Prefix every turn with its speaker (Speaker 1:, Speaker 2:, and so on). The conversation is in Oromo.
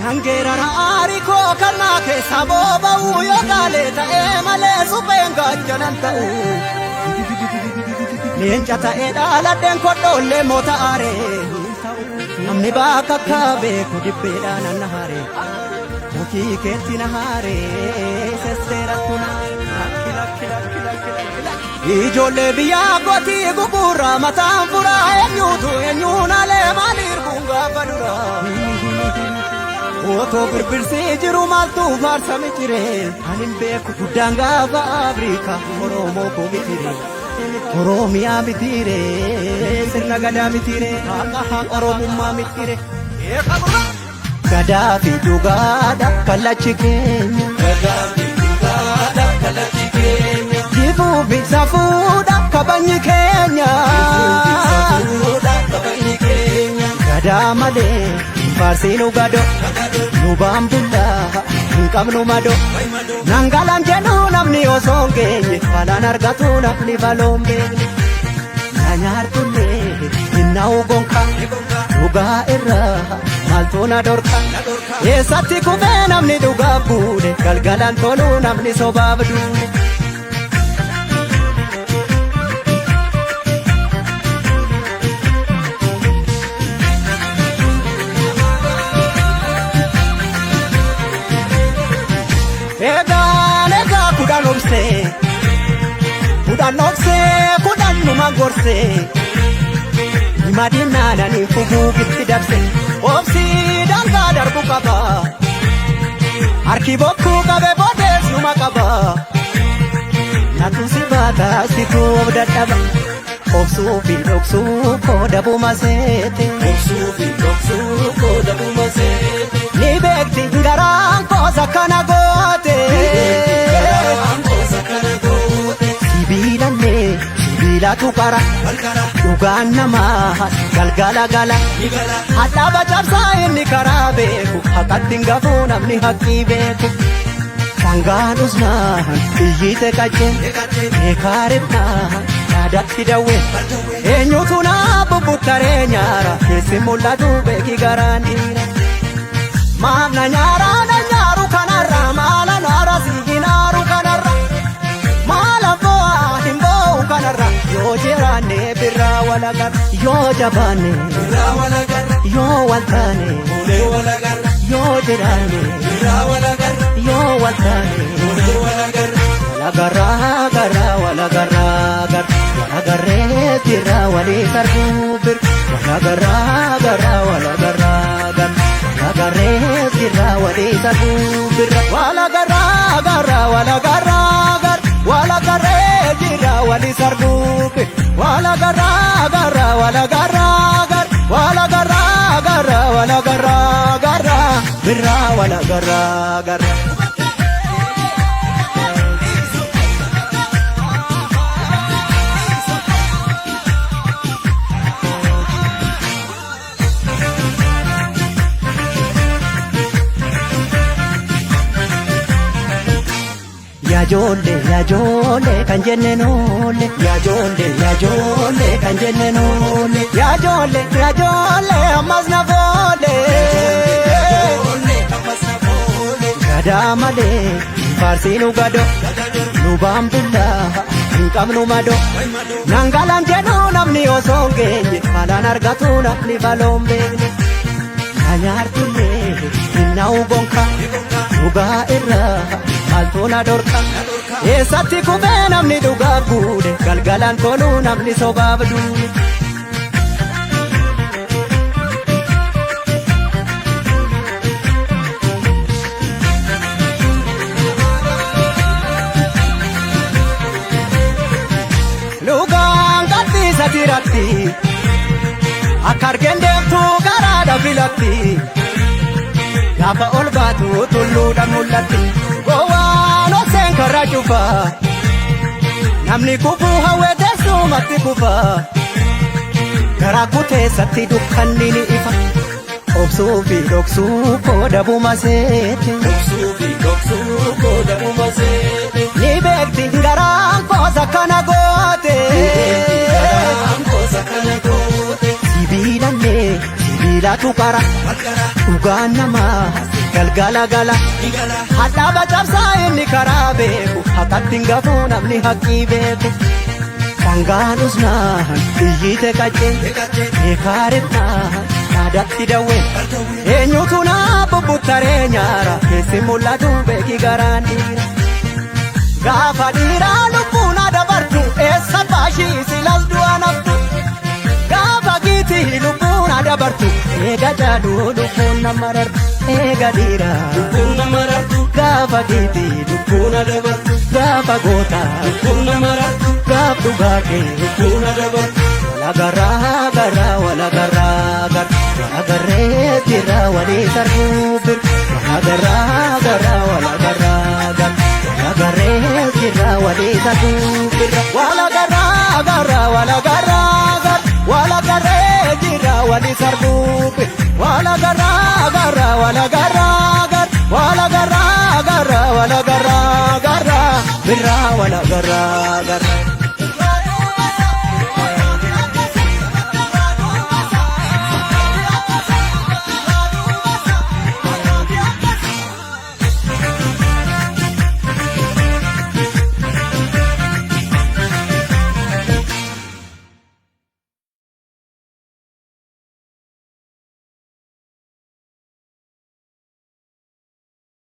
Speaker 1: Nangeerara aarii koo karnaa keessaa booba'u yoo gaalee ta'ee malee supheen gaachanan ta'u. Leenca ta'ee dhaaladheen kodhoollee moota aaree. Namni bakka akka beeku dibbeedhaan na haare. Mukii keetti na haare sesseerattu na lakki lakki lakki lakki lakki lakki. Ijoollee biyyaa gootii gugurraa mataan furaa eenyuutu eenyuun alee maaliif kun gaafa duraa. Otoo birbirsii jiru maaltu faarsa micire ani hin beeku guddaan gaafa Afrikaa Oromoo koo mitire Oromiyaa mitire sirna gadaa mitire haqa Oromummaa mitire. Gadaa fi dhugaadha kallachi keenya.
Speaker 2: Gadaa fi dhugaadha kallachi keenya.
Speaker 1: Jifuu fi safuudha kabajni keenya.
Speaker 2: Safuudha kabajni keenya.
Speaker 1: Gadaa malee hin faarsiinu gado nu baambullaa hin qabnu mado. Nangalaan jedhu namni osoo hin geenye balaan argatu namni baloon beekne. Na nyaartullee hin na'u gonka dhugaa irraa maaltu na dhorka. Eessatti kufee namni dhugaaf buune galgalaan toluu namni sobaaf duune. Eegaan egaa kudhan obsee kudhan obsee kudhan numa gorsee himadinaananii fuguugitti dabse obsii dangaa darbu qaba harki bokkuu qabe boodees numa qaba natu si baata situu of dadhaba obsuu fi dhoksuu kooda buma seete.
Speaker 2: Obsuu fi dhoksuu kooda buma seete.
Speaker 1: Ni beekti garaan koosa kana goote.
Speaker 2: Garaan koosa kana goote.
Speaker 1: Sibiilallee sibiilatu qara
Speaker 2: Walqara
Speaker 1: dhugaan namaa galgala gala.
Speaker 2: ni gala.
Speaker 1: Hadhaaba cabsaa inni karaa beeku haqatti hin gafuu namni haqqii beeku. Sangaan usnaan iyyite qaccee
Speaker 2: Eegalee
Speaker 1: beekaa ribnaan yaadatti dawwe.
Speaker 2: barjawee.
Speaker 1: Eenyutu naa bubbuttaree nyaara keessi mul'atu beeki garaan dhiira. Maaf na nyaara na nyaaru kanarra maala naara si hinaaru kanarra maala bo'aa hin bo'u kanarra yoo jiraanne birraa walagarra yoo jabaanne
Speaker 2: Birraa walagarra.
Speaker 1: yoo waltaane
Speaker 2: Fuulee walagarra.
Speaker 1: yoo jiraanne
Speaker 2: Birraa walagarra.
Speaker 1: yoo waltaane
Speaker 2: Fuulee walagarra.
Speaker 1: walagarraa garraa walagarraa gar walagarree birraa walii sarbuu bir walagarraa garraa walagarraa gar walagarree birraa walii sarbuu birra walagarraa garraa walagarraa gar walagarree jirraa walii sarbuu bir walagarraa garraa walagarraa gar walagarraa garraa walagarraa garraa birraa walagarraa garraa. Yaajoollee yaajoollee kan jenne noolle yaajoollee yaajoollee kan jenne noolle yaajoollee yaajoollee ammas na foole.
Speaker 2: Fuulee ammas na fuulee.
Speaker 1: Gadaa malee hin faarsiinu gado nu baambullaa hin qabnu mado. Nangalaan jedhu namni osoo hin geenye balaan argatu namni baloon beekne. Na nyaartullee hin na'u gonka dhugaa irraa maaltu na dhorka. Eessatti kufee namni dhugaaf guune galgalaan toluu namni sobaaf duune. Lugaan gadhiisa tiratti akka argeen deemtu garaadha filatti. Gaafa ol baatu tulluudhaan mul'atti. Gowwaan ol seen karaa cufaa. Namni kufuu hawwee teessumatti kufaa. Garaa kuteessatti dukkanni ni ifa. Obsuu fi dhoksuu qooda seete.
Speaker 2: Obsuu fi dhoksuu qooda seete.
Speaker 1: Ni beekti garaan koosa kana goote.
Speaker 2: Garaan koosa kana goote.
Speaker 1: Sibiilallee sibiilatu qara. Dhugaan namaa galgala gala. Hadhaaba cabsaa inni karaa beeku. Haqatti hin gafuu namni haqqii beeku. Dhangaan usnaan iyyite qaccee. Meekaarifnaan yaadatti dawwee. Eenyutu naa bubbuttaree nyaara. Keessi mul'atu beeki garaan dhiira. Gaafa dhiiraa lubbuun dabartu eessa baashii silas du'a naftu. Gaafa giitii lubbuun dabartu eega jaaduu lubbuun nama rartu. Eega dhiiraa
Speaker 2: Lubbuun nama rartu.
Speaker 1: Gaafa giitii
Speaker 2: Lubbuun dabartu.
Speaker 1: Gaafa gootaa
Speaker 2: Lubbuun nama rartu.
Speaker 1: Gaaf dhugaa kee
Speaker 2: Lubbuun dabartu.
Speaker 1: Walagaraa garaa walagaraa gara walagarree jira walii sarbuu bir walagaraa garaa walagaraa gara walagarree jira walii sarbuu bir walagaraa garaa walagaraa gara walagarree jira walii sarbuu bir walagaraa garaa walagaraa gara walagaraa garaa walagaraa gara birraa walagaraa gara.